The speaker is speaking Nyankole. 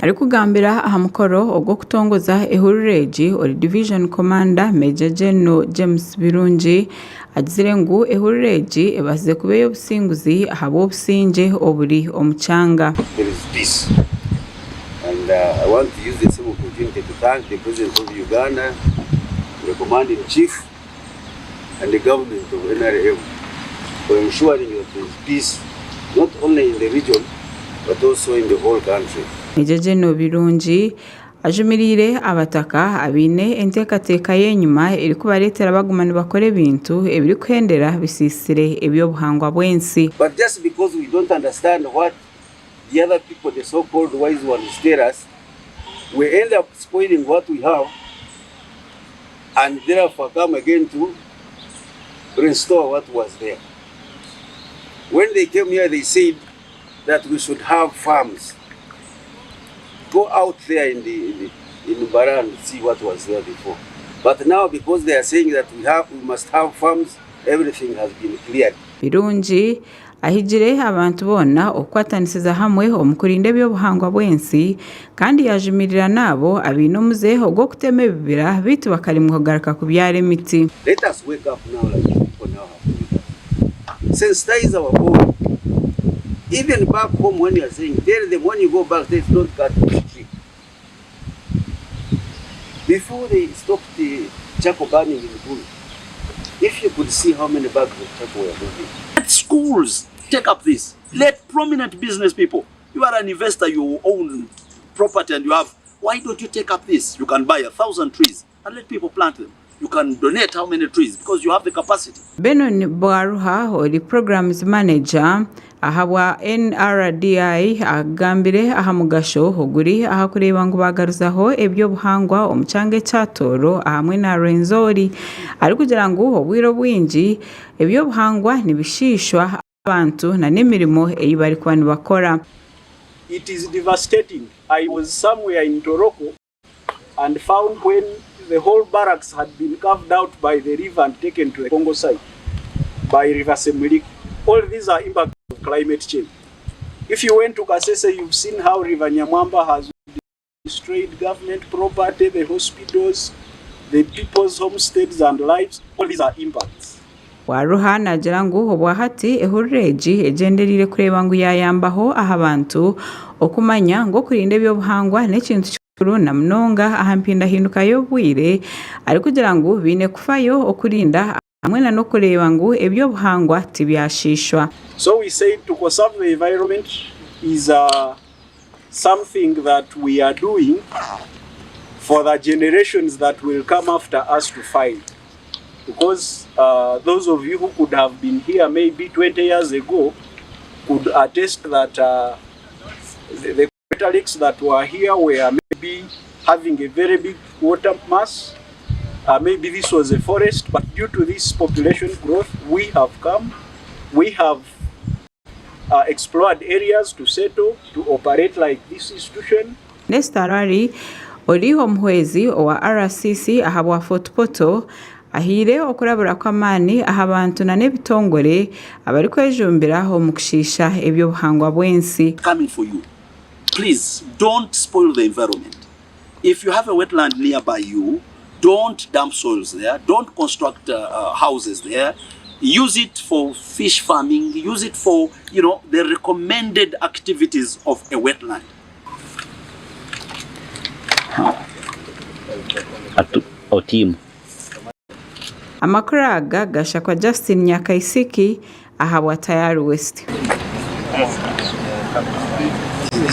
Arikugambira aha mukoro ogw'okutongoza ehururu egi, ori Division Commander Major General James Birungi agizire ngu ehururu egi ebaasize kuba ey'obusinguzi ahabw'obusingye oburi omu kyanga. There is peace and I want to use the same opportunity to thank the President of Uganda, the Commander in Chief and the government of NRM for ensuring that there is peace not only in the region but also in the whole country. Major General Birungi ajumiriire abataka abaine enteekateeka y'enyima erikubareetera baguma nibakora ebintu ebirikuhendera bisiisire eby'obuhangwa bw'ensi. But just because we don't understand what the other people, the so called wise ones tell us, we end up spoiling what we have and therefore come again to restore what was there. When they came here, they said that we should have farms. Go out there in the, in the in Mbarara and see what was there before. But now because they are saying that we have we must have farms, everything has been cleared. Birungi Ahigire abantu boona okukwatanisiza hamwe omu kurinda eby'obuhangwa bw'ensi kandi yaajumirira n'abo abaine omuze ogw'okutema ebibira beitu bakaremwa kugaruka kubyara emiti. Let us wake up now like the people now have told us. Sensitize our own. Even back home when you are saying, tell them when you go back, tell don't cut the tree. Before they stopped the charcoal burning in Gulu, if you could see how many bags of charcoal were moving. Let schools take up this. Let prominent business people. You are an investor, you own property and you have. Why don't you take up this? You can buy 1,000 trees and let people plant them. You can donate how many trees because you have the capacity. Benon Bwaruha ori Programs Manager ahabwa NRDI agambire aha mugasho oguri aha kureeba ngu baagaruzaho eby'obuhangwa omu kyanga ekya Tooro ahamwe na Rwenzori arikugira ngu obwire obwingi eby'obuhangwa nibishiishwa abantu n'emirimo ei barikuba nibakora. It is devastating. I was somewhere in Toroko and found when the whole barracks had been carved out by the river and taken to the Congo side by River Semuliki. All these are impacts of climate change. If you went to Kasese, you've seen how River Nyamwamba has destroyed government property, the hospitals, the people's homesteads and lives. All these are impacts. Waruha naagira ngu obwahati ehururu egi egyendereire kureeba ngu yaayambaho aha bantu okumanya ngu okurinda eby'obuhangwa n'ekintu kikuru na munonga aha mpindahinduka y'obwire arikugira ngu baine kufayo okurinda hamwe na n'okureeba ngu eby'obuhangwa tibyashiishwa. So we said to conserve the environment is a something that we are doing for the generations that will come after us to find. Because uh, those of you who could have been here maybe 20 years ago could attest that uh, the, the crater lakes that were here were maybe having a very big water mass. Uh, maybe this was a forest, but due to this population growth, we have come, we have uh, explored areas to settle, to operate like this institution. Nestor Arari ori omuhwezi owa RCC ahabwa Fort Portal ahaire okurabura kw'amaani aha bantu nana ebitongore abarikwejumbira omu kushiisha eby'obuhangwa bw'ensi. Coming for you. Please don't spoil the environment. If you have a wetland nearby you, don't dump soils there, don't construct uh, uh, houses there. Use it for fish farming, use it for, you know, the recommended activities of a wetland. Otimu. Amakuru aga gashakwa Justin Nyakaisiki ahabwa Tayari West.